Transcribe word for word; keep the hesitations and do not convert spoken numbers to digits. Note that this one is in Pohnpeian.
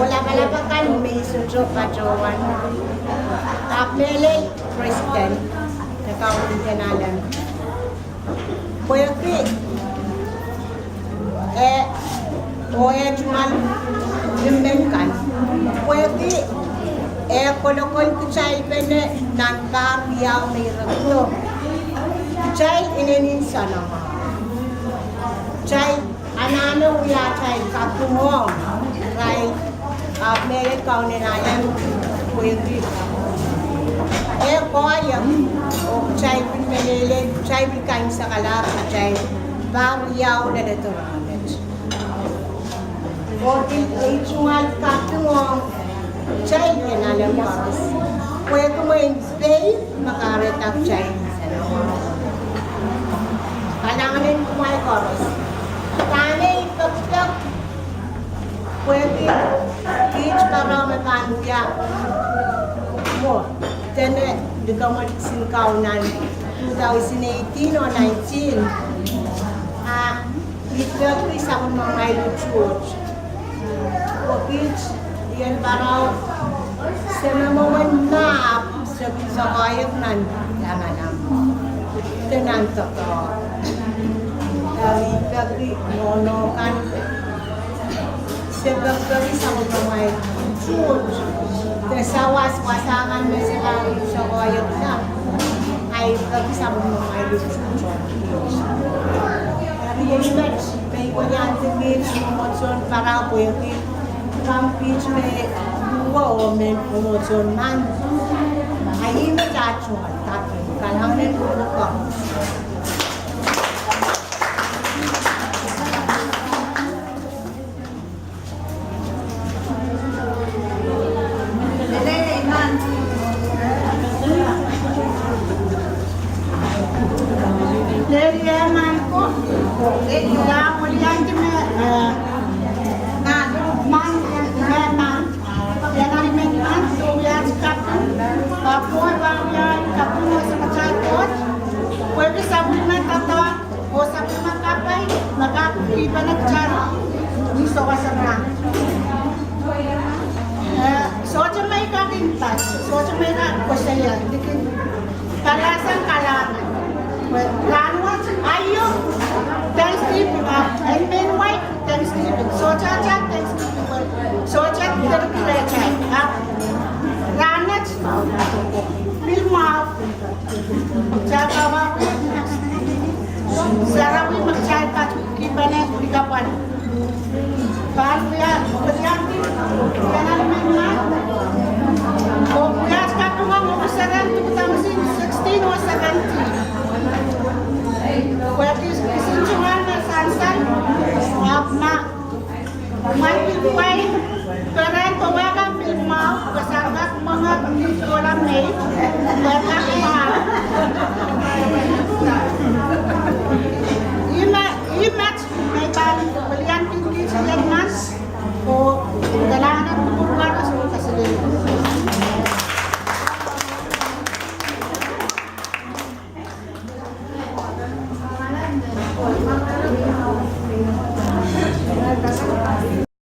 Lapalap akan me I sohte patohwan, ahpw mehlel president, e kaun en Alem. Pwehki, eh, oh eh tungoal ni men kan. Pwehki, eh, kolokol kitail pene nan pahr riau me I rekodo. Kitail inenen soangen. Kitail anahne wia atail kaping ong irail, ahpw mehlel kaun en Alem, pwehki eh koahiek, oh kitail pil mehlel, kitail pil kaimwisekala atail pahr riau leledo rahnwet. Oh pil ei tungoal kaping ong kitail en Alem koaros, pwehki mwein pei me kahrehda kitail. Kalahngan en kumwail koaros. Dahme I pekipek, pwehki kiht pahn rong me pahn wia mwo, dene likamwet kisin kaun nan two thousand eighteen oh nineteen. Ah, I peki sapwellimamwail tuht. Pwe kiht, I en pahn rong, se mwomwen map, se pil sokoahiek nan lamalam de nan doadoahk. Ah, I peki nohno kan, se pekipeki sapwellimamwail tuht de sawas, wasa kan me se pahn sokoahiek nan. Ah, I peki sapwellimamwail tuht. Eri iei met me I pwiliandi kiht mwomwohdiso en Parau pwehki kam kiht me luwe oh me mwomwohdiso nan. Ah, ih me tato, tato, kalahngan en kupwuren Koht. Lelehman ko, ia weliandi me, eh, nan man, eh, man, ia nan men man, so wia kaping, eh, pwe pahn wia kaping oh samatail Koht, pwehki sapwellime doadoahk, oh sapwellime kapai, me kak kihpene kitail ni souwas en rahn. Eh, sohte me I kak invites, sohte me I kak koasoia, I kin kalahsang kalahngan. Well, rahnwet, aio, Thanksgiving, ah, en men wai, Thanksgiving. Sohte atail Thanksgiving, well, sohte delegate atail. Ah, rahnwet, pil mwahu. Kitail kawauwih sarawi me kitail pahn kihpene likapwal. Pahn wia, wia, wia nan men man. Oh wia kaping ong officer en two thousand sixteen oh seventeen. Wia kisin tungoal me sansal, ahpw ma Mwein pil pwei, peren pwe wehkan pil mwahu, pwe sang kak mwenge pil kohla mei, pwe kak mwahu. Ih me, ih met me I pahn pelian pil kiht iet months, oh kalahngan en kupwur koaros oh kaselehlie.